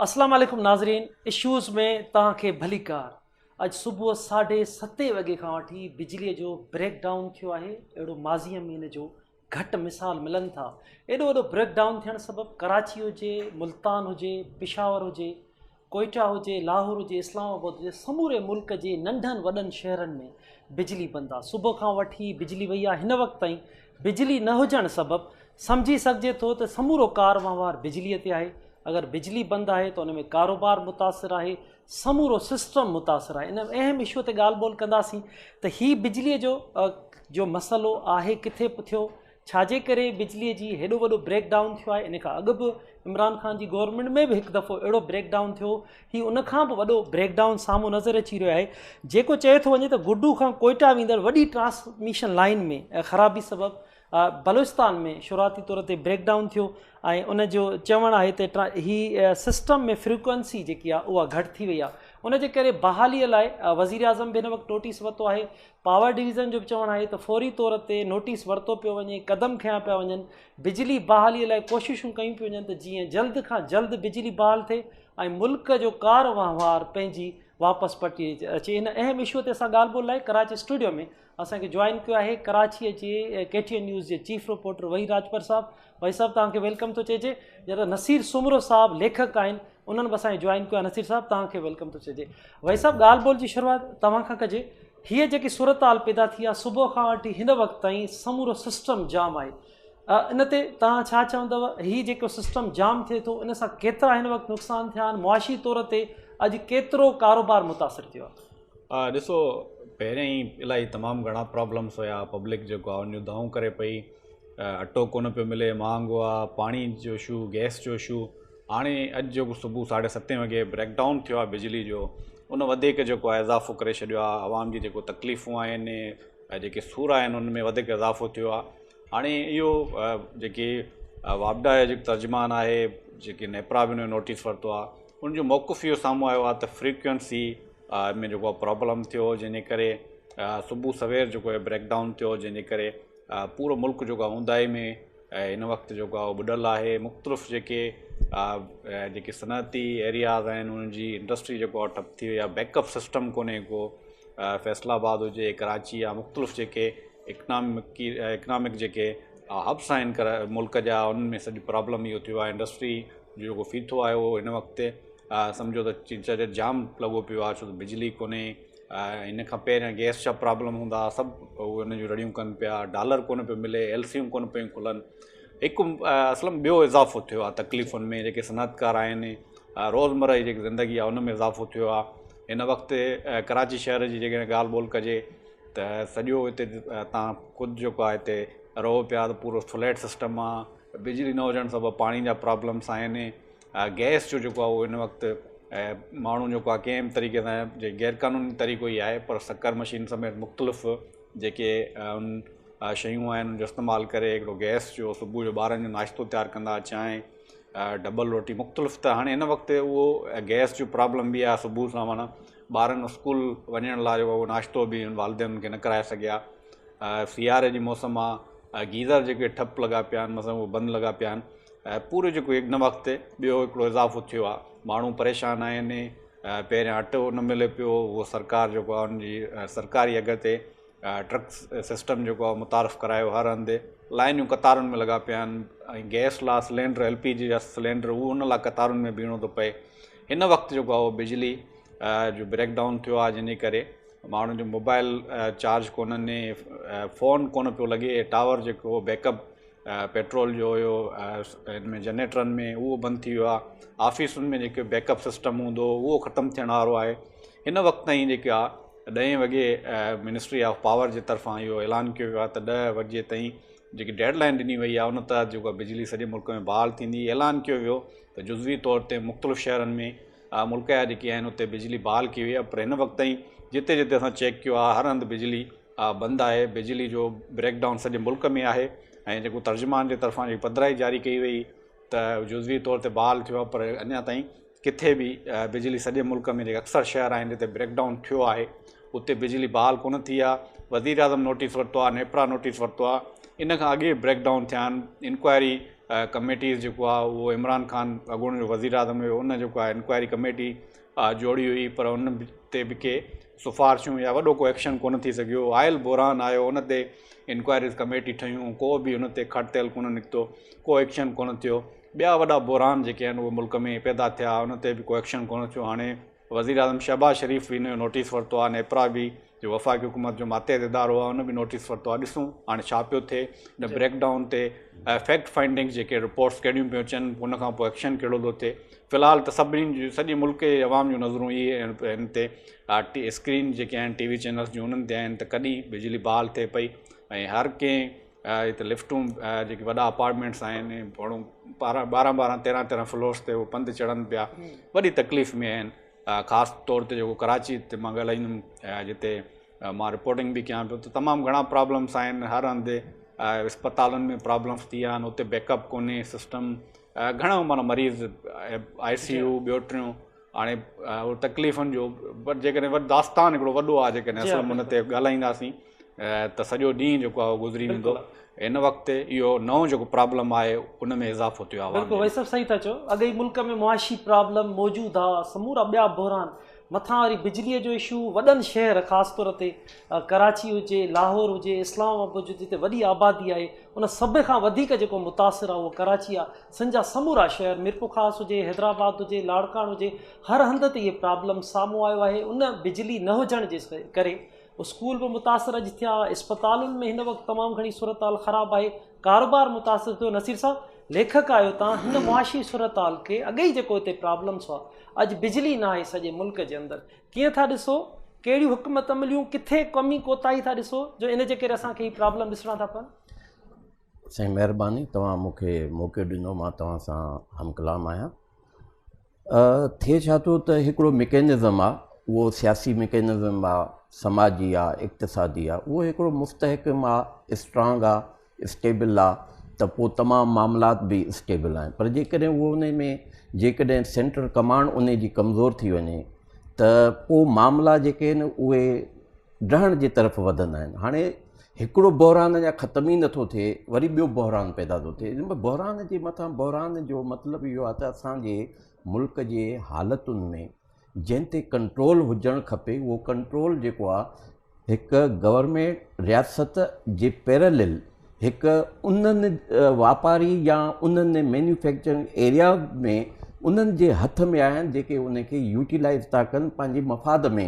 اسلام عليڪم ناظرين اشوز ۾ توهان کي ڀليڪار اڄ صبح ساڍي ستين وڳي کان وٺي بجلي جو بريڪ ڊائون ٿيو آهي. اهڙو ماضي ۾ ان جو گهٽ مثال ملن ٿا. ايڏو وڏو بريڪ ڊائون ٿيڻ سبب ڪراچي هجي، ملتان هجي، پشاور هجي، ڪوئيٽا هجي، لاهور هجي، اسلام آباد هجي، سموري ملڪ جي ننڍن وڏن شهرن ۾ بجلي بند آهي. صبح کان وٺي بجلي وئي آهي، هن وقت تائين بجلي نه هجڻ سبب سمجهي سگهجي ٿو ته سمورو ڪار وهنوار بجلي تي آهي. اگر بجلي بند آهي ته ان ۾ ڪاروبار متاثر آهي، سمورو سسٽم متاثر آهي. ان اهم اشو تي ڳالهه ٻولهه ڪنداسين ته هي بجلي جو جو مسئلو آهي ڪٿي ٿيو، ڇاجي ڪري بجلي جي هيڏو وڏو بريڪ ڊائون ٿيو آهي. ان کان اڳ به عمران خان جي گورنمينٽ ۾ به هڪ دفعو اهڙو بريڪ ڊائون ٿيو، هي ان کان به وڏو بريڪ ڊائون سامهون نظر اچي رهيو آهي، جيڪو چئي ٿو وڃي ته گڊو کان ڪوئيٽا ويندڙ وڏي ٽرانسميشن لائين ۾ خرابي سبب بلوچستان ۾ شروعاتي طور تي بريڪ ڊائون ٿيو ۽ ان جو چوڻ آهي ته هي سسٽم ۾ فريڪوئنسي جيڪي آهي اها گهٽ ٿي وئي آهي، ان جي ڪري بحالي لاء وزيراعظم به هن وقت نوٽيس ورتو آهي. پاور ڊويزن جو به چوڻ آهي ته فوري طور تي نوٽيس ورتو پيو وڃي، قدم کنيا پيا وڃن، بجلي بحالي لاء ڪوششون ڪيون پيون وڃن ته جيئن جلد کان جلد بجلي بحال ٿئي ۽ ملڪ جو ڪار وهنوار پنهنجي واپس پٽي اچي. ان اهم اشو تي اسان ڳالهه ٻولهه لاء ڪراچي اسٽوڊيو ۾ اسان کي جوائن ڪيو آهي ڪراچيء جي ڪي ٽي اين نيوز جي چيف رپورٽر وحيد راڄپر صاحب. وحيد صاحب توهان کي welcome ٿو چئجي. جڏهن ته نصير سومرو صاحب ليکڪ آهن انهن به اسان کي جوائن ڪيو آهي. نصير صاحب توهان کي welcome ٿو چئجي. وحيد صاحب ڳالهه ٻولهه جي شروعات توهان کان ڪجي. هيء جيڪي صورتحال پيدا ٿي آهي صبح کان وٺي هن وقت تائين سمورو سسٽم جام آهي ان تي توهان ڇا چوندؤ؟ هي جيڪو سسٽم جام ٿئي ٿو ان سان ڪيترا هن وقت نقصان ٿيا آهن، معاشي طور تي اڄ ڪيترو ڪاروبار متاثر ٿيو آهي؟ ڏسو پهريان ئي الاهي تمام گهڻا پرابلمس هيا پبلڪ جيڪو آهي ان جون دانهون ڪري پئي اٽو ڪونه پيو ملي مهانگو آهي پاڻي جو اشو گئس جو اشو هاڻي اڄ جيڪو صبح ساڍي ستين وڳي بريڪ ڊائون ٿيو آهي بجلي جو ان وڌيڪ جيڪو آهي اضافو ڪري ڇڏيو آهي عوام جي جيڪو تڪليفون آهن ۽ جيڪي سور آهن ان ۾ وڌيڪ اضافو ٿيو آهي هاڻي اهو جيڪي واپڊا جا جيڪو ترجمان آهي جيڪي نيپرا به ان جو نوٽيس ورتو آهي ان جو موقف اهو سامهون آيو آهي ته فريڪوئنسي ۾ جيڪو آهي پرابلم ٿيو جنهن جي ڪري صبح سوير جيڪو آهي بريڪ ڊائون ٿيو جنهن جي ڪري پورو ملڪ جيڪو آهي اونداهي ۾ هن وقت جيڪو آهي ٻڏل آهي. مختلف جيڪي جيڪي صنعتي ايرياز آهن انهن جي انڊسٽري جيڪو آهي ٺپ ٿي وئي آهي، بيڪ اپ سسٽم ڪونهي ڪو. فيصل آباد هجي ڪراچي يا مختلف جيڪي اڪنامڪي اڪنامڪ جيڪي هبس آهن ملڪ جا انهن ۾ سڄي پرابلم اهو ٿيو آهي. انڊسٽري جو جيڪو ڦيٿو آهي اهو هن وقت سمجهو ته چئجي جام لڳو پيو آهي ڇو ته بجلي ڪونهي، ان کان پهريان گئس جا پرابلم هوندا هئا سڀ اهي ان جون رڙيون ڪن پيا، ڊالر ڪونه پيو ملي، ايل سيون ڪونه پيون کلن. هڪ اسلم ٻيو اضافو ٿيو آهي تڪليفن ۾ جيڪي صنعتڪار آهن روزمره جي جيڪي زندگي آهي ان ۾ اضافو ٿيو آهي. هن وقت ڪراچي شهر جي جيڪڏهن ڳالهه ٻولهه ڪجي ته سڄو هتي تان خود جيڪو آهي هتي رهو پيا ته پورو فليٽ سسٽم آهي، بجلي نه هجڻ سبب پاڻي جا پرابلمس آهن، گئس جو جيڪو آهي اهو هن وقت ماڻهو جيڪو آهي ڪنهن به طريقي سان جي غير قانوني طريقو ئي آهي پر سڪر مشين سميت مختلف جيڪي شيون آهن ان جو استعمال ڪري هڪڙو گئس جو صبح جو ٻارن جو ناشتو تيار ڪندا چانهه ڊبل روٽي مختلف ته هاڻي هن وقت اهو گئس جو پرابلم به آهي صبح سان معنيٰ ٻارن اسڪول وڃڻ لاء جيڪو ناشتو به والدين کي نه ڪرائي سگهيا. سياري جي موسم آهي گيزر جيڪي ٺپ لڳا پيا آهن مثلا اهي بند لڳا پيا آهن پورو جيڪو هن وقت ٻيو هڪڙو اضافو ٿيو آهي ماڻهو پريشان آهن پهريان اٽو نه ملي پيو اهو سرڪار جيڪو آهي ان جي سرڪاري اگهه تي ٽرڪ سسٽم جيڪو آهي متعارف ڪرايو هر هنڌ لائنيون قطارن ۾ لڳا پيا آهن ۽ گئس لاء سلينڊر ايل پي جي جا سلينڊر اهو ان لاء قطارن ۾ بيهڻو ٿو پئي هن وقت جيڪو آهي اهو بجلي جو بريڪ ڊائون ٿيو آهي جنهن جي ڪري ماڻهن جو موبائل چارج ڪونهن فون ڪونه پيو لڳي ٽاور جيڪو بيڪ اپ پيٽرول جو هيو ان ۾ جنريٽرن ۾ اهو بند ٿي ويو آهي آفيسن ۾ جيڪو بيڪ اپ سسٽم هوندو هو اهو ختم ٿيڻ وارو آهي هن وقت تائين جيڪي آهي ڏهين وڳي منسٽري آف پاور جي طرفان اهو اعلان ڪيو ويو آهي ته 10 وڳي تائين جيڪي ڊيڊ لائن ڏني وئي آهي ان تحت جيڪو بجلي سڄي ملڪ ۾ بحال ٿيندي اعلان ڪيو ويو ته جزوي طور تي مختلف شهرن ۾ ملڪ جا جيڪي آهن اتي بجلي بحال ڪئي وئي آهي پر هن وقت تائين جتي جتي اسان چيڪ ڪيو آهي هر هنڌ بجلي بند آهي، بجلي جو بريڪ ڊائون سڄي ملڪ ۾ آهي ۽ جيڪو ترجمان جي طرفان جيڪي پڌرائي جاري ڪئي وئي ته جزوي طور تي بحال ٿيو آهي پر اڃا تائين ڪٿي به بجلي سڄي ملڪ ۾ جيڪي اڪثر شهر آهن جتي بريڪ ڊائون ٿيو آهي اتي بجلي بحال ڪونه ٿي آهي. وزيراعظم نوٽيس ورتو آهي، نيپرا نوٽيس ورتو آهي، ان کان اڳي بريڪ ڊائون ٿيا آهن، انڪوائري ڪميٽيز جيڪو آهي اهو عمران خان اڳوڻو جو وزير اعظم هيو ان جيڪو آهي انڪوائري ڪميٽي جوڙي هئي پر ان تي به ڪي سفارشون يا وڏو ڪو ايڪشن ڪونه ٿي سگهيو. آئل بحران آيو ان تي انڪوائريز ڪميٽي ٺهيون ڪو به ان تي کٽ تيل ڪونه نڪتو ڪو ايڪشن ڪونه ٿيو. ٻيا وڏا بحران جيڪي آهن اهي ملڪ ۾ پيدا ٿيا ان تي به ڪو ايڪشن ڪونه ٿيو. هاڻي وزيراعظم شهباز شريف به ان جو نوٽيس ورتو آهي، نيپرا به جو وفاقي حڪومت جو ماتحت ادارو آهي ان به نوٽيس ورتو آهي. ڏسون هاڻي ڇا پيو ٿئي. ان بريڪ ڊائون تي فيڪٽ فائنڊنگز جيڪي رپورٽس ڪهڙيون پيون اچن ان کان پوء ايڪشن ڪهڙو ٿو ٿئي. في الحال ته سڀني جون سڄي ملڪ جي عوام جون نظرون اهي هن تي ٽي اسڪرين جيڪي آهن ٽي وي چينلز جون انهن تي آهن ته ڪڏهن بجلي بحال ٿئي پئي ۽ هر ڪنهن هتي لفٽون جيڪي وڏا اپارٽمينٽس آهن ماڻهو 12 12 13 13 فلورس تي اهي پنڌ چڙهن پيا وڏي تڪليف ۾ آهن. خاص طور تي جيڪو ڪراچي تي مان ڳالهائيندم جتي مان رپورٽنگ به ڪيان پيو ته تمام گهڻا پرابلمس آهن هر هنڌ اسپتالن ۾ پرابلمس ٿي ويا آهن اتي بيڪ اپ ڪونهي سسٽم گهڻا معنيٰ مريض آء سي يو ٻيو ٽيون هاڻي اهو تڪليفن جو جيڪڏهن وڏو داستان هڪڙو وڏو آهي جيڪڏهن اصل ان تي ڳالهائينداسين ته سڄو ڏينهن جيڪو آهي اهو گذري ويندو. هن وقت اهو نئون جيڪو پرابلم آهي ان ۾ اضافو ٿيو آهي. بلڪل وحيد صاحب صحيح ٿا چئو اڳ ئي ملڪ ۾ معاشي پرابلم موجود آ سمورا ٻيا بحران مٿان وري بجلي جو اشو وڏن شهر خاص طور تي ڪراچي هجي لاهور هجي اسلام آباد هجي جتي وڏي آبادي آهي ان سڀ کان وڌيڪ جيڪو متاثر آ اهو ڪراچي آ سنڌ جا سمورا شهر ميرپورخاص هجي حيدرآباد هجي لاڙڪاڻو هجي هر هنڌ تي اهي پرابلم سامهون آيو آهي ان بجلي نه هجڻ جي ڪري اسڪول به متاثر اڄ ٿيا، اسپتالن ۾ هن وقت تمام گهڻي صورتحال خراب آهي، ڪاروبار متاثر ٿيو، نصير صاحب ليکڪ آهيو تان هن معاشي صورتحال کي اڳي ئي جيڪو هتي پرابلمس هئا اڄ بجلي ناهي سڄي ملڪ جي اندر ڪيئن ٿا ڏسو ڪهڙيون حڪمت عمليون ڪٿي ڪمي ڪوتاهي ٿا ڏسو جو ان جي ڪري اسان کي هي پرابلم ڏسڻا ٿا پون. سائين مهرباني توهان مون کي موقعو ڏنو مان توهان سان هم ڪلام آهيان. ٿئي ڇا ٿو ته هڪڙو مڪينزم آ اهو سياسي مڪينزم آ سماجي آ اقتصادي آ اهو هڪڙو مستحڪم آ اسٽرانگ آ اسٽيبل آ ته پوء تمام معاملات به اسٽيبل آهن پر جيڪڏهن اهو ان ۾ جيڪڏهن سينٽر ڪمانڊ ان جي ڪمزور ٿي وڃي ته پوء معاملا جيڪي آهن اهي ڊهڻ جي طرف وڌندا آهن هاڻي هڪڙو بحران اڃا ختم ئي نٿو ٿئي وري ٻيو بحران پيدا ٿو ٿئي بحران جي مٿان بحران جو مطلب اهو آهي ته اسانجي ملڪ جي حالتن ۾ جنهن تي ڪنٽرول هجڻ کپي اهو ڪنٽرول جيڪو آهي هڪ گورنمينٽ رياست جي پيرلل هڪ انهن واپاري يا انهن مينوفيڪچرنگ ايريا ۾ انهن جي هٿ ۾ آهن جيڪي ان کي يوٽيلائز ٿا ڪن پنهنجي مفاد ۾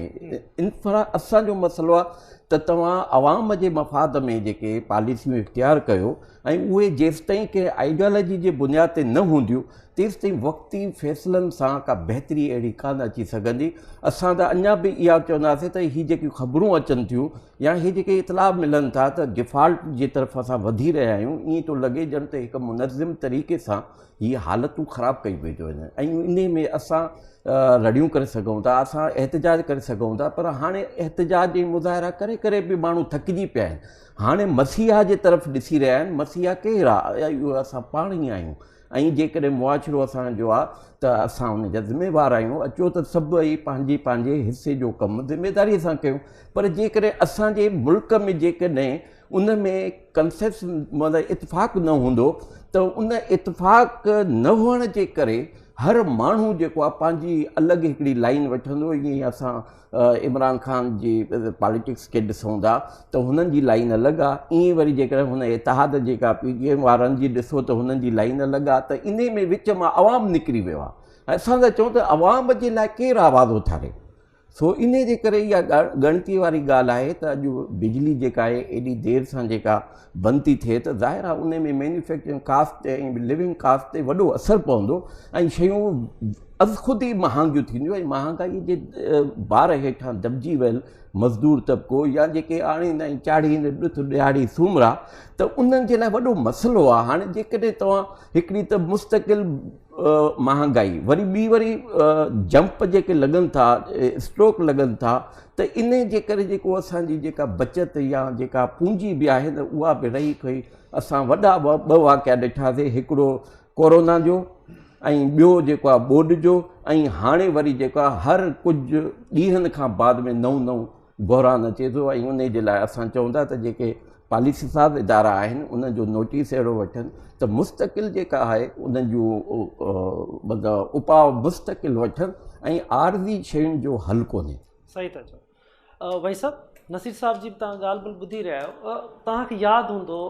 انفرا اسان جو مسئلو آهي ته توهان عوام جي مفاد ۾ جيڪي پاليسيون اختيار ڪيو ۽ اهي جيستائين ڪنهن آئيڊيالوجي جي بنياد تي نه هونديون تيستائين وقتي فيصلن سان ڪا بهتري اهڙي ڪانه اچي سگهندي. اسان ته اڃا به اها چونداسين ته هي جيڪيون خبرون اچن ٿيون يا هي جيڪي اطلاع ملن ٿا ته ڊفالٽ جي طرف اسان وڌي رهيا آهيون ائين ٿو لڳي ڄڻ ته هڪ منظم طريقي سان هي حالتون خراب ڪيون پيون ٿيون وڃن ۽ انهي ۾ اسان رڙيون ڪري سگهون ٿا اسان احتجاج ڪري سگهون ٿا پر هاڻي احتجاج ۽ مظاهرا ڪري ڪري به ماڻهو ٿڪجي پيا آهن هاڻي مسيحا جي طرف ڏسي رهيا آهن مسيحا ڪير آهي اهو اسان پاڻ ئي آهيون ۽ جيڪڏهن معاشرو اسان جو آ ته اسان ان جا ذميوار آهيون اچو ته سڀ ئي پنهنجي پنهنجي حصي جو ڪم ذميداري سان ڪيون پر جيڪڏهن اسان جي ملڪ ۾ جيڪڏهن ان ۾ ڪنسيس مطلب اتفاق نه هوندو ته ان اتفاق نه هئڻ جي ڪري هر ماڻهو جيڪو آ پنهنجي الڳ هڪڙي لائن وٺندو ائين ئي اسان عمران خان جي پاليٽڪس کي ڏسون ٿا ته هنن جي لائن الڳ آ ائين وري جيڪڏهن هن اتحاد جيڪا پي ڊي ايم وارن جي ڏسو ته هنن جي لائن الڳ آ ته انهي ۾ وچ مان عوام نڪري ويو آ ۽ اسان ٿا چئون ته عوام جي لاء ڪير آواز اٿاري سو انهي جي ڪري اها ڳڻتي واري ڳالهه آهي ته اڄ بجلي جيڪا آهي ايڏي دير سان جيڪا بند ٿي ٿئي ته ظاهر آهي ان ۾ مينوفيڪچرنگ ڪاسٽ تي ۽ لونگ ڪاسٽ تي وڏو اثر پوندو ۽ شيون از خود ئي مهانگيون ٿينديون ۽ مهانگائي جي بار هيٺان دٻجي ويل مزدور طبقو يا جيڪي آڻين ۽ چاڙهين ڏٿ ڏهاڙي سومرا ته انهن جي لاء وڏو مسئلو آهي هاڻي جيڪڏهن توهان هڪڙي ته مستقل مهانگائي وري ٻي وري جمپ جيڪي لڳن ٿا اسٽروڪ لڳن ٿا ته انهي جي ڪري جيڪو اسان جي جيڪا بچت يا جيڪا پونجي به آهي نه اها به رهي کهي اسان وڏا ٻه واقعا ڏٺاسي هڪڙو ڪورونا جو ۽ ٻيو جيڪو آهي ٻوڏ جو ۽ هاڻي وري جيڪو آهي هر ڪجهه ڏينهن کان بعد ۾ نئون نئون بحران اچي ٿو ۽ انهي جي لاء اسان چئون ٿا ته جيڪي پاليسي ساز ادارا آهن انهن جو نوٽيس اهڙو وٺن ته مستقل جيڪا آهي انهن جو مطلب اپاء مستقل وٺن ۽ عارضي شين جو حل ڪونهي. صحيح ٿا چئو وحيد صاحب. نصير صاحب جي به توهان ڳالهه ٻولهه ٻڌي رهيا آهيو. توهان کي ياد هوندو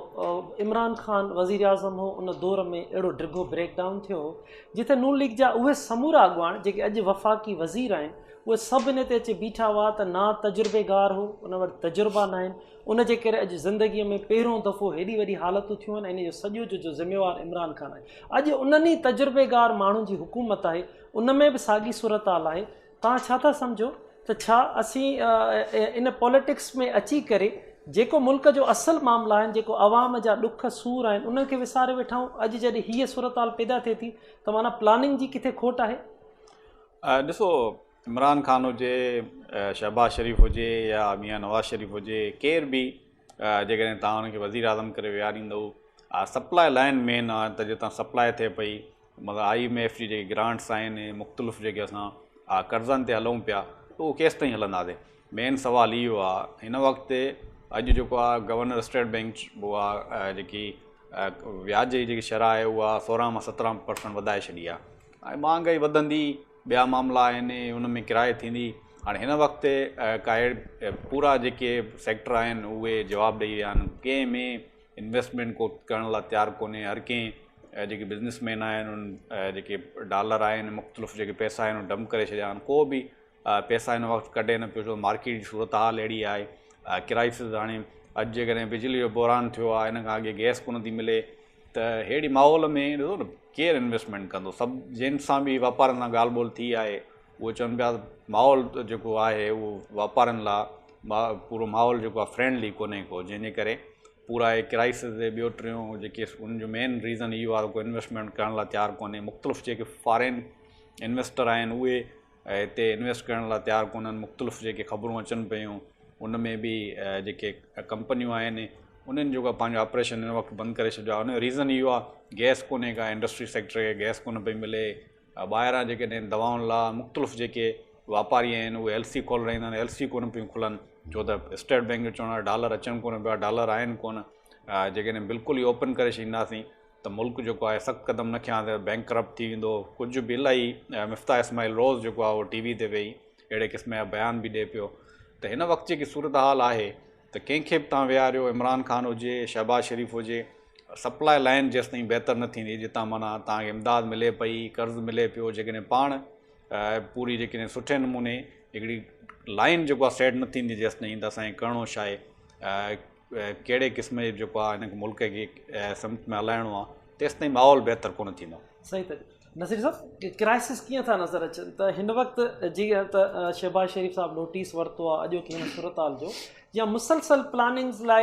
عمران خان وزير اعظم هو ان دور ۾ اهڙو ڊگهو بريڪ ڊائون ٿيو هو جتي نون ليگ جا اهي سمورا اڳواڻ جيڪي اڄ وفاقي وزير آهن اهي سڀ ان تي اچي بيٺا هئا ته نا تجربيگار هو ان وٽ تجربا ناهن ان جي ڪري اڄ زندگيء ۾ پهريون دفعو هيڏي وڏي حالتون ٿيون آهن ۽ ان جو سڄو جو جو ذميوار عمران خان آهي. اڄ انهن ئي تجربيگار ماڻهن جي حڪومت آهي، ان ۾ به ساڳي صورتحال آهي. توهان ڇا ٿا سمجهو ته ڇا اسين ان پاليٽڪس ۾ اچي ڪري جيڪو ملڪ جو اصل معاملا آهن، جيڪو عوام جا ڏک سور آهن، انهن کي وساري ويٺا آهيون؟ اڄ جڏهن هيء صورتحال پيدا ٿئي ٿي ته معنيٰ پلاننگ جي ڪٿي کوٽ آهي؟ ڏسو عمران خان هجي، شهباز شريف هجي يا ميان نواز شريف هجي ڪير به جيڪڏهن توهان ان کي وزير اعظم ڪري ويهاريندؤ سپلاء لائن مين آهي ته جتان سپلاء ٿئي پئي مطلب I M F جي جيڪي گرانٽس آهن مختلف جيڪي اسان قرضن تي هلون پيا ته اهو ڪيستائين هلنداسين مين سوال اهو آهي هن وقت اڄ جيڪو آهي گورنر اسٽيٽ بينڪ اها جيڪي وياج جي جيڪي شرح آهي اها سورهن مان سترهن پرسنٽ وڌائي ڇڏي آهي ۽ مهانگائي وڌندي ٻيا معاملا آهن ان ۾ ڪرائي ٿيندي هاڻي هن وقت ڪا پورا جيڪي سيڪٽر آهن اهي جواب ڏئي ويا آهن ڪنهن ۾ انويسٽمينٽ ڪو ڪرڻ لاء تيار ڪونهي هر ڪنهن جيڪي بزنس مين آهن ان جيڪي ڊالر آهن مختلف جيڪي پئسا آهن ڊمپ ڪري ڇڏيا آهن ڪو به پئسا هن وقت ڪڍي نه پيو ڇو مارڪيٽ جي صورت حال اهڙي آهي ڪرائسز هاڻي اڄ جيڪڏهن بجلي جو بحران ٿيو آهي ان کان اڳي گئس ڪونه ٿي ملي ته ههڙي ماحول ۾ ڏسو نه ڪير انويسٽمينٽ ڪندو سڀ جن سان به واپارين سان ڳالهه ٻولهه ٿي آهي اهي چون پيا ته ماحول جيڪو آهي اهو واپارين لاء پورو ماحول جيڪو آهي فرينڊلي ڪونهي ڪو جنهن جي ڪري پورا هي ڪرائسز ٻيو ٽيون جيڪي ان جو مين ريزن اهو آهي ڪو انويسٽمينٽ ڪرڻ لاء تيار ڪونهي مختلف جيڪي فارين انويسٽر آهن اهي هتي انويسٽ ڪرڻ لاء تيار ڪونهن مختلف جيڪي خبرون اچن پيون ان ۾ به جيڪي ڪمپنيون آهن انهن جيڪو آهي پنهنجو آپريشن هن وقت بند ڪري ڇڏيو آهي ان جو ريزن اهو آهي گئس ڪونهي ڪا انڊسٽري سيڪٽر کي گئس ڪونه پئي ملي ٻاهران جيڪڏهن دوائن لاء مختلف جيڪي واپاري آهن اهي ايل سي کولرائيندا آهن ايل سي ڪونه پيون کلن ڇو ته اسٽيٽ بينڪ جو چوڻ آهي ڊالر اچن ڪونه پيا ڊالر آهن ڪونه جيڪڏهن بلڪل ئي اوپن ڪري ڇڏينداسين ته ملڪ جيڪو آهي سخت قدم نه کنيا ته بينڪ ڪرپٽ ٿي ويندو ڪجهه به الاهي مفتاح اسماعيل روز جيڪو آهي اهو ٽي وي تي ويهي اهڙي قسم جا بيان به ڏئي پيو ته هن وقت جيڪي صورتحال آهي ته ڪنهن کي به تان ويهاريو عمران خان هجي شهباز شريف هجي سپلاء لائن جيستائين بهتر نه ٿيندي جتان معنيٰ توهان کي امداد ملي پئي قرض ملي پيو جيڪڏهن پاڻ پوري جيڪڏهن سٺي نموني هڪڙي لائن جيڪو آهي سيٽ نه ٿيندي جيستائين ته اسانکي ڪرڻو ڇا آهي ڪهڙي قسم جي جيڪو آهي هن ملڪ کي سمت ۾ هلائڻو آهي تيستائين ماحول بهتر ڪونه ٿيندو. صحيح ٿا چئو نصير صاحب ڪرائسس ڪيئن ٿا نظر اچن ته هن وقت جيئن ته شهباز شريف صاحب نوٽيس ورتو آهي اڄوڪي هن صورتحال جو يا مسلسل پلاننگز لاء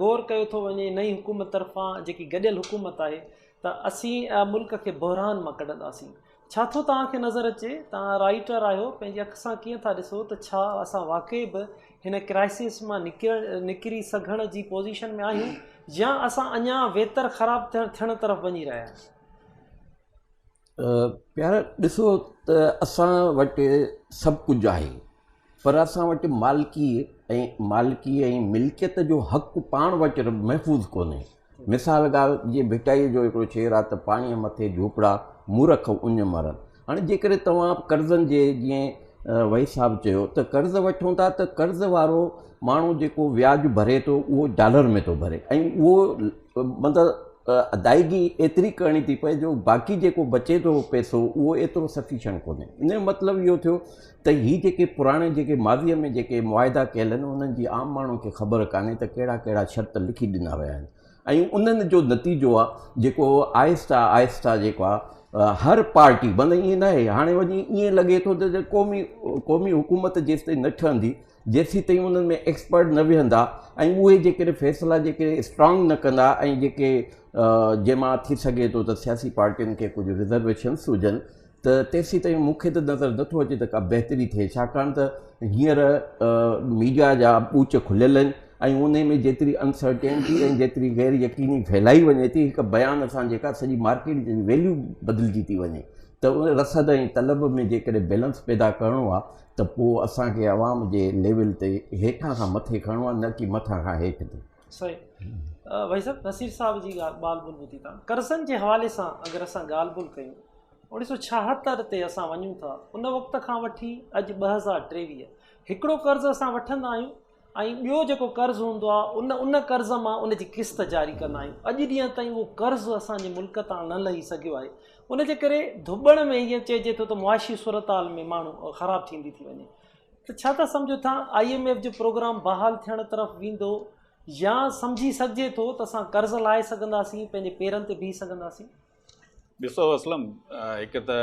غور ڪيو ٿو وڃي نئين حڪومت طرفان جيڪي گڏيل حڪومت آهي ته اسين ملڪ کي بحران مان ڪڍنداسين ڇا ٿو توهان کي نظر اچي؟ توهان رائيٽر آهيو، پنهنجي اک سان ڪيئن ٿا ڏسو ته ڇا اسان واقعي به هن ڪرائسس مان نڪري سگهڻ جي پوزيشن ۾ آهيون يا اسان اڃا ويتر خراب ٿيڻ طرف وڃي رهيا آهيون؟ پيارا ڏسو ته اسان وٽ سڀ ڪجهه آهي پر اسان وٽ مالڪي ۽ مالڪي ۽ ملڪيت جو حق پاڻ وٽ محفوظ ڪونهي. مثال ڳالهه جيئن ڀٽائيء جو هڪڙو شعر آهي ته پاڻيء مٿي جهوپڙا مورک اڃ مرن. هاڻي جيڪڏهن توهان قرضن جي جيئن وحيد صاحب چيو ته قرض وٺون ٿا ته قرض وارو ماڻهو جيڪو وياج ڀري ٿو اهو ڊالر ۾ ٿو ڀري ۽ اهو مطلب ادائگي ايتري ڪرڻي ٿي پئي جو باقي جيڪو بچي ٿو پئسو اهو ايترو سفيشنٽ ڪونهي ان جو مطلب اهو ٿيو ته هي جيڪي پراڻي جيڪي ماضيء ۾ جيڪي معاهدا ڪيل آهن انهن جي عام ماڻهو کي خبر ڪانهي ته ڪهڙا ڪهڙا شرط لکي ڏنا ويا آهن ۽ انهن جو نتيجو آهي جيڪو آهستي آهستي جيڪو آهي هر پارٽي مطلب ائين ناهي هاڻي وڃي ائين لڳي ٿو ته قومي قومي حڪومت جيستائين نه ٺهندي جيسين تائين انهن ۾ ايڪسپرٽ نه ويهندا ۽ اهي جيڪڏهن فيصلا جيڪڏهن اسٽرانگ نه ڪندا ۽ جيڪي جنهن مان ٿي سگهي ٿو ته سياسي پارٽين کي ڪجهه رزرويشنس هجن ته تيسين تائين مون کي ته نظر نٿو اچي ته ڪا بهتري ٿئي ڇاڪاڻ ته هينئر ميڊيا جا ٻوچ کليل آهن ۽ ان ۾ جيتري انسرٽينٽي ۽ جيتري غير يقيني ڦهلائي وڃي ٿي هڪ بيان سان جيڪا سڄي مارڪيٽ جي ويليو بدلجي ٿي وڃي ته ان رسد ۽ طلب ۾ جيڪڏهن بيلنس پيدا ڪرڻو آهي ته پوء اسان کي عوام جي ليول تي هيٺان کان مٿي کڻڻو آهي نه ڪي مٿان کان هيٺ تي. صحيح ڀائي صاحب نصير صاحب جي ڳالهه ٻولهه ٻڌي تان قرضن جي حوالي سان اگر اسان ڳالهه ٻولهه ڪيون 1976 تي اسان وڃون ٿا، ان وقت کان وٺي اڄ 2023، هڪڙو قرض اسان وٺندا آهيون ۽ ٻيو جيڪو قرض هوندو آهي ان ان قرض مان ان جي قسط جاري ڪندا آهيون. اڄ ڏينهن تائين اهو قرض اسان جي ملڪ تان نه لهي سگهيو آهي. ان جي ڪري ڌٻڻ ۾ ائين چئجي ٿو ته معاشي صورتحال ۾ ماڻهو خراب ٿيندي ٿي وڃي. ته ڇا ٿا سمجهو ٿا I M F جو پروگرام بحال ٿيڻ طرف ويندو يا سمجهي سگهجي ٿو ته اسان قرض لاهي سگهنداسين، پنهنجي پيرن تي بيهي سگهنداسين؟ ڏسو اسلم، هڪ ته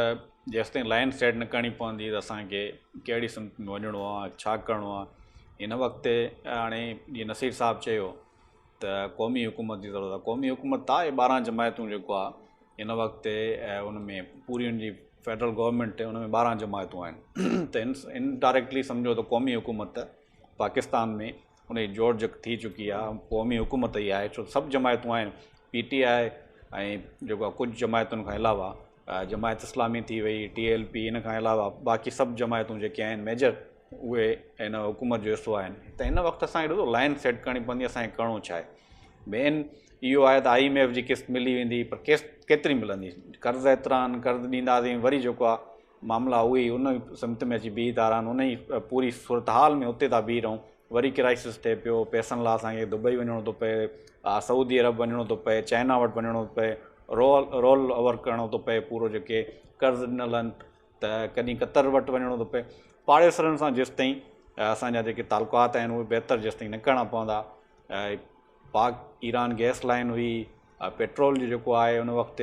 جيستائين لائن سيٽ نه ڪرڻي پوندي ته اسان کي ڪهڙي سمت ۾ وڃڻو آهي، ڇا ڪرڻو آهي. هن وقت هاڻي جيئن نصير صاحب چيو ته قومي حڪومت جي ضرورت آهي. قومي حڪومت ته آهي، 12 جماعتون جيڪو آهي هن وقت ان ۾ پوري ان جي فيڊرل گورنمينٽ ان ۾ 12 جماعتون آهن ته انڊائريڪٽلي سمجهو ته قومي حڪومت پاڪستان ۾ ان جي جوڙجڪ ٿي چڪي آهي، قومي حڪومت ئي آهي، ڇو ته سڀ جماعتون آهن، پي ٽي آء ۽ جيڪو آهي ڪجهه جماعتن کان علاوه جماعت اسلامي ٿي وئي، ٽي ايل پي، ان کان علاوه باقي سڀ جماعتون جيڪي آهن ميجر اهي هن حڪومت جو حصو آهن ته هن وقت اسان کي ڏسو لائن سيٽ ڪرڻي پوندي اسان کي ڪرڻو ڇا آهي. مين اهو آهي ته I M F جي قسط ملي ويندي پر قسط ڪيتري ملندي، قرض ايترا آهن، قرض ڏينداسين وري جيڪو آهي معاملا اهي ئي ان سمت ۾ اچي بيهي ٿا رهن، ان ئي پوري صورتحال ۾ اتي ٿا بيهي رهون، وري ڪرائسس ٿئي پيو، پئسن لاء اسان کي دبئي وڃڻو ٿو پئي، سعودي عرب وڃڻو ٿو پئي، چائنا وٽ وڃڻو ٿو پئي، رول رول اوور ڪرڻو ٿو پئي پورو جيڪي قرض ڏنل آهن ته ڪڏهن قطر وٽ وڃڻو ٿو پئي، پاڙيسرن سان جيستائين اسان جا جيڪي تعلقات آهن اهي بهتر جيستائين نه ڪرڻا پوندا، پاڪ ايران گئس لائن هئي، پيٽرول جو جيڪو آهي ان وقت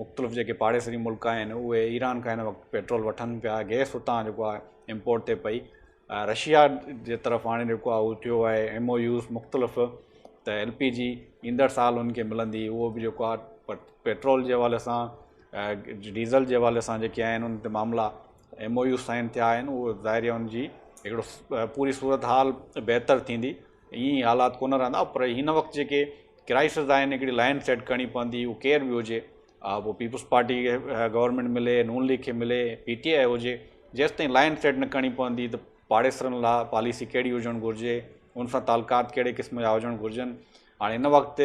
مختلف جيڪي پاڙيسري ملڪ آهن اهي ايران کان هن وقت پيٽرول وٺن پيا، گئس اتان جيڪو آهي امپورٽ ٿئي پئي، رشيا جي طرف هاڻي جيڪو آهي اهو ٿيو آهي ايم او يوز مختلف ته ايل پي جي ايندڙ سال ان کي ملندي، اهو به جيڪو آهي پيٽرول جي حوالي سان ڊيزل جي حوالي سان جيڪي آهن ان تي معاملا ايم او يو سائن ٿيا آهن، اهو ظاهر آهي ان جي هڪڙو پوري صورتحال بهتر ٿيندي، ائين ئي حالات ڪونه رهندا پر هن وقت جيڪي ڪرائسز آهن هڪڙي لائن سيٽ ڪرڻي پوندي، اهو ڪير به هجي پوء پيپلز پارٽي کي گورنمينٽ ملي، نون ليگ کي ملي، پي ٽي آء هجي، جيستائين لائن سيٽ نه ڪرڻي پوندي ته پاڙيسرن لاء پاليسي ڪهڙي هجڻ گهرجي، ان سان تعلقات ڪهڙي قسم جا هجڻ گهرجن. هاڻي هن وقت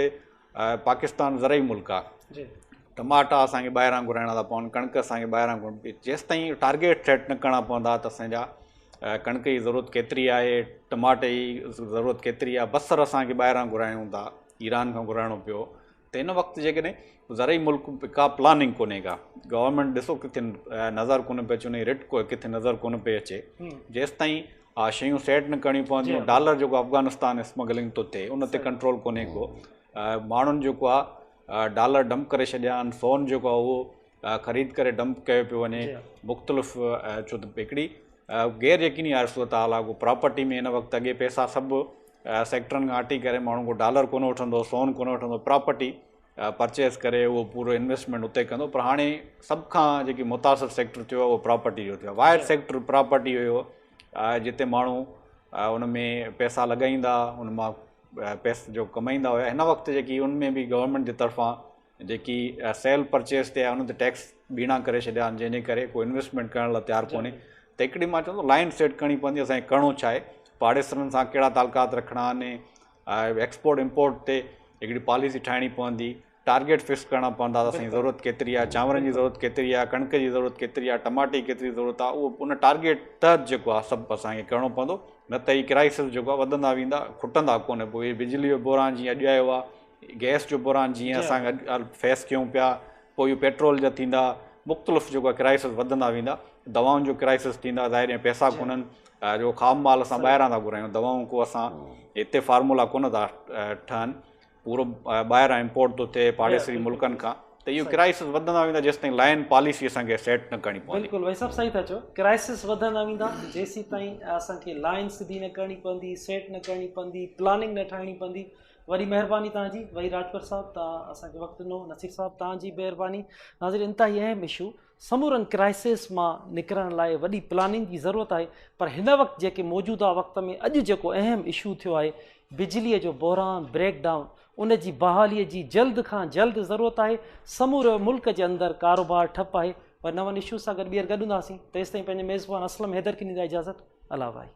پاڪستان زرعي ملڪ آهي، ٽماٽا اسان کي ٻاهران گهرائڻا ٿا پون، ڪڻڪ اسان کي ٻاهران گهرائڻي، جيستائين ٽارگيٽ سيٽ نه ڪرڻا پوندا ته اسان جا ڪڻڪ جي ضرورت ڪيتري آهي، ٽماٽي جي ضرورت ڪيتري آهي، بصر اسان کي ٻاهران گهرايون ٿا، ايران کان گهرائڻو پيو ته هن وقت جيڪڏهن زرعي ملڪ ڪا پلاننگ ڪونهي ڪا گورنمينٽ ڏسو ڪٿي نظر ڪونه پئي اچي ان جي رٽ ڪٿي نظر ڪونه پئي اچي، جيستائين شيون سيٽ نه ڪرڻيون پونديون، ڊالر جيڪو افغانستان اسمگلنگ ٿو ٿئي ان تي ڪنٽرول ڪونهي ڪو، ماڻهن جيڪو آهي ڊالر ڊمپ ڪري ڇڏيا آهن، سون جيڪو آهي اهو خريد ڪري ڊمپ ڪيو پيو وڃي، مختلف ڇو ته هڪڙي غير يقيني واري صورتحال آهي، ڪو پراپرٽي ۾ هن وقت اڳي پئسا سڀ سيڪٽرن کان هٽي ڪري ماڻهو ڪو ڊالر ڪونه وٺندو، سون ڪونه وٺندو، پراپرٽي پرچيز ڪري اهو پورو انويسٽمينٽ اتي ڪندو، پر هاڻي سڀ کان جيڪي متاثر سيڪٽر ٿيو آهي اهو پراپرٽي جو ٿيو آهي، واحد سيڪٽر پراپرٽي هيو جتي ماڻهو ان ۾ پئسا لڳائيندا ان مان پئسا جو ڪمائيندا هيا، هن وقت جيڪي ان ۾ به گورنمينٽ جي طرفان جيڪي سيل پرچيز تي آهي ان تي ٽيڪس ٻيڻا ڪري ڇڏيا آهن، جنهن جي ڪري ڪو انويسٽمينٽ ڪرڻ لاء تيار ڪونهي ته هڪڙي مان چوندو لائن سيٽ ڪرڻي پوندي اسان کي ڪرڻو ڇا آهي، پاڙيسرن سان ڪهڙا تعلقات رکڻا آهن، ايڪسپورٽ امپورٽ تي هڪڙي پاليسي ٺاهڻي پوندي، ٽارگيٽ فڪس ڪرڻا پوندا ته اسان جي ضرورت ڪيتري آهي، چانورن جي ضرورت ڪيتري آهي، ڪڻڪ جي ضرورت ڪيتري آهي، ٽماٽي جي ڪيتري ضرورت آهي، اهو ان ٽارگيٽ تحت جيڪو آهي سڀ اسان کي ڪرڻو پوندو، نه ته هي ڪرائسس جيڪو آهي وڌندا ويندا، کٽندا ڪونه، پوء هي بجلي جو بحران جيئن اڄ آيو آهي، گئس جو بحران جيئن اسان اڄ فيس ڪيون پيا، پوء اهو پيٽرول جا ٿيندا، مختلف جيڪو آهي ڪرائسس وڌندا ويندا، دوائن جو ڪرائسس ٿيندا، ظاهر آهي پئسا ڪونهن جو خام مال اسان ٻاهران ٿا گهرايون، دوائون ڪو اسان هتي فارمولا ڪونه ٿا ٺهن، پورو ٻاهران امپورٽ ٿو ٿئي پاڙيسري ملڪن کان ته اهو ڪرائسس وڌندا ويندا جيستائين لائن پاليسي اسان کي سيٽ نه ڪرڻي پوندي. بلڪل وحيد صاحب صحيح ٿا چئو، ڪرائسس وڌندا ويندا جيسيتائين اسان کي لائن سڌي نه ڪرڻي پوندي، سيٽ نه ڪرڻي پوندي، پلاننگ نه ٺاهڻي پوندي. وڏي مهرباني توهان جي وحيد راڄپر صاحب توهان اسان کي وقت ڏنو، نصير صاحب توهان جي مهرباني. ناظرين انتهائي اهم اشو سمورن ڪرائسس مان نڪرڻ لاء وڏي پلاننگ جي ضرورت آهي پر هن وقت جيڪي موجوده وقت ۾ اڄ جيڪو اهم اشو ٿيو آهي بجلي جو بحران بريڪ ڊائون ان جي بحالي جي جلد کان جلد ضرورت آهي سموري ملڪ جي اندر ڪاروبار ٺپ آهي پر نون اشوز سان گڏ ٻيهر گڏ هونداسين تيستائين پنهنجي ميزبان اسلم حيدر کي ڏيندا اجازت الله واهي.